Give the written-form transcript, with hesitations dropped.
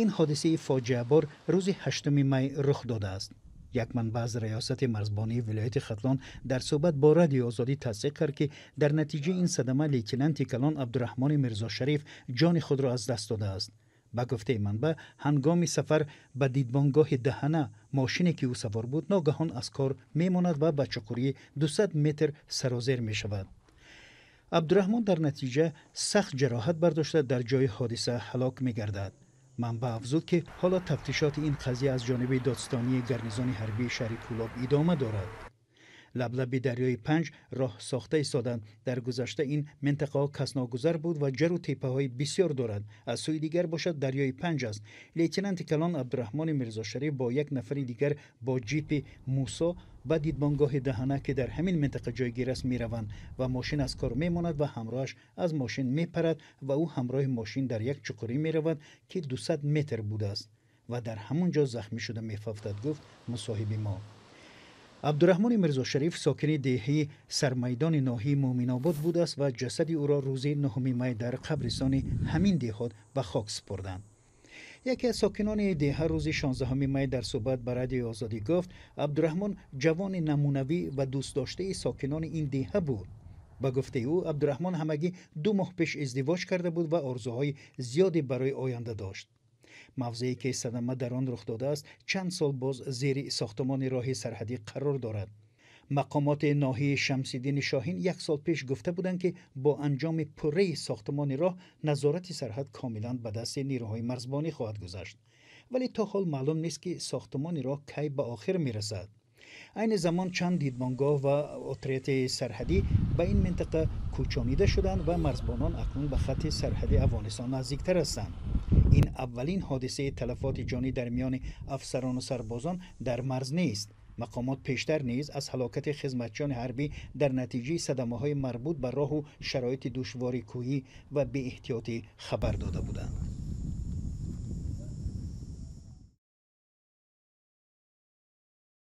Ин ҳодисаи фоҷиабор рӯзи 8 май рух додааст. Як манбаъ аз раёсати марзбонии вилояти Хатлон дар суҳбат бо Радиои Озодӣ тасдиқ кард, ки дар натиҷаи ин садама лейтенанти калон Абдураҳмони Мирзошариф ҷони худро аз даст додааст. Ба гуфтаи манбаъ, ҳангоми сафар ба дидбонгоҳи Даҳана мошине, ки ӯ савор буд, ногаҳон аз кор мемонад ва ба чуқурии 200 метр сарозер мешавад. Абдураҳмон дар натиҷа сахт ҷароҳат бардошта, дар ҷои ҳодиса ҳалок мегардад. Манбаъ афзуд, ки ҳоло тафтишоти ин қазия аз ҷониби додстонии гарнизони ҳарбии шаҳри Кӯлоб идома дорад. Лаблаби дарёи Панҷ роҳ сохта истоданд. Дар гузашта ин минтақаҳо касногузар буд ва ҷару теппаҳои бисёр дорад. Аз сӯи дигар бошад, дарёи Панҷ аст. Лейтенанти калон Абдураҳмони Мирзошариф бо як нафари дигар бо ҷипи Мусо ба дидбонгоҳи Даҳана, ки дар ҳамин минтақа ҷойгир аст, мераванд ва мошин аз кор мемонад ва ҳамроҳаш аз мошин мепарад ва ӯ ҳамроҳи мошин дар як чуқурӣ меравад, ки 200 метр будааст ва дар ҳамон ҷо захмӣ шуда мефавтад, гуфт мусоҳиби мо. Абдураҳмони Мирзошариф сокини деҳаи Сармайдони ноҳияи Муъминобод будааст ва ҷасади ӯро рӯзи 9 май дар қабристони ҳамин деҳот ба хок супурданд. Яке аз сокинони деҳа рӯзи 16 май дар суҳбат ба Радиои Озодӣ гуфт, Абдураҳмон ҷавони намунавӣ ва дӯстдоштаи сокинони ин деҳа буд. Ба гуфтаи ӯ, Абдураҳмон ҳамагӣ 2 моҳ пеш издивоҷ карда буд ва орзуҳои зиёде барои оянда дошт. Мавзее ки садама дар он рух додааст, чанд сол боз зери сохтмони роҳи сарҳадӣ қарор дорад. Мақомоти ноҳияи Шамсиддини Шоҳин як сол пеш гуфта буданд, ки бо анҷоми пурраи сохтмони роҳ назорати сарҳад комилан ба дасти нерӯҳои марзбонӣ хоҳад гузашт. Вале то ҳол маълум нест, ки сохтмони роҳ кай ба охир мерасад. Айни замон чанд дидбонгоҳ ва отряди сарҳадӣ ба ин минтақа кӯчонида шуданд ва марзбонон акнун ба хатти сарҳади Афғонистон наздиктар ҳастанд. Ин аввалин ҳодисаи талафоти ҷонӣ дар миёни афсарону сарбозон дар марз нест. Мақомот пештар низ аз ҳалокати хизматчиёни ҳарбӣ дар натиҷаи садамаҳои марбут ба роҳу шароити душвори кӯҳӣ ва беэҳтиётӣ хабар дода буданд.